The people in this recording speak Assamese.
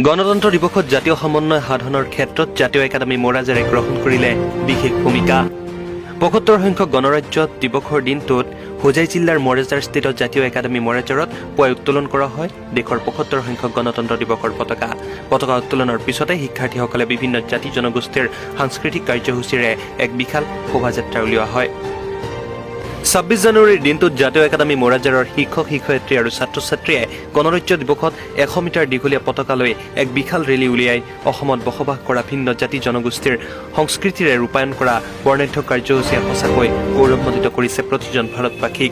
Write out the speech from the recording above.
গণতন্ত্ৰ দিৱসত জাতীয় সমন্বয় সাধনৰ ক্ষেত্ৰত জাতীয় একাডেমী মোৰাঝাৰে গ্ৰহণ কৰিলে বিশেষ ভূমিকা। 75 সংখ্যক গণৰাজ্য দিৱসৰ দিনটোত হোজাই জিলাৰ মোৰাঝাৰস্থিত জাতীয় একাডেমী মোৰাঝাৰত পুৱাই উত্তোলন কৰা হয় দেশৰ 75 সংখ্যক গণতন্ত্ৰ দিৱসৰ পতাকা। পতাকা উত্তোলনৰ পিছতে শিক্ষাৰ্থীসকলে বিভিন্ন জাতি জনগোষ্ঠীৰ সাংস্কৃতিক কাৰ্যসূচীৰে এক বিশাল শোভাযাত্ৰা উলিওৱা হয়। 26 জানুৱাৰীৰ দিনটোত জাতীয় একাডেমী মোৰাঝাৰৰ শিক্ষক শিক্ষয়িত্ৰী আৰু ছাত্ৰ ছাত্ৰীয়ে গণৰাজ্য দিৱসত 100 মিটাৰ দীঘলীয়া পতাকা লৈ এক বিশাল ৰেলী উলিয়াই অসমত বসবাস কৰা ভিন্ন জাতি জনগোষ্ঠীৰ সংস্কৃতিৰে ৰূপায়ণ কৰা বৰ্ণাঢ্য কাৰ্যসূচীয়ে সঁচাকৈ গৌৰৱান্বিত কৰিছে প্ৰতিজন ভাৰতবাসীক।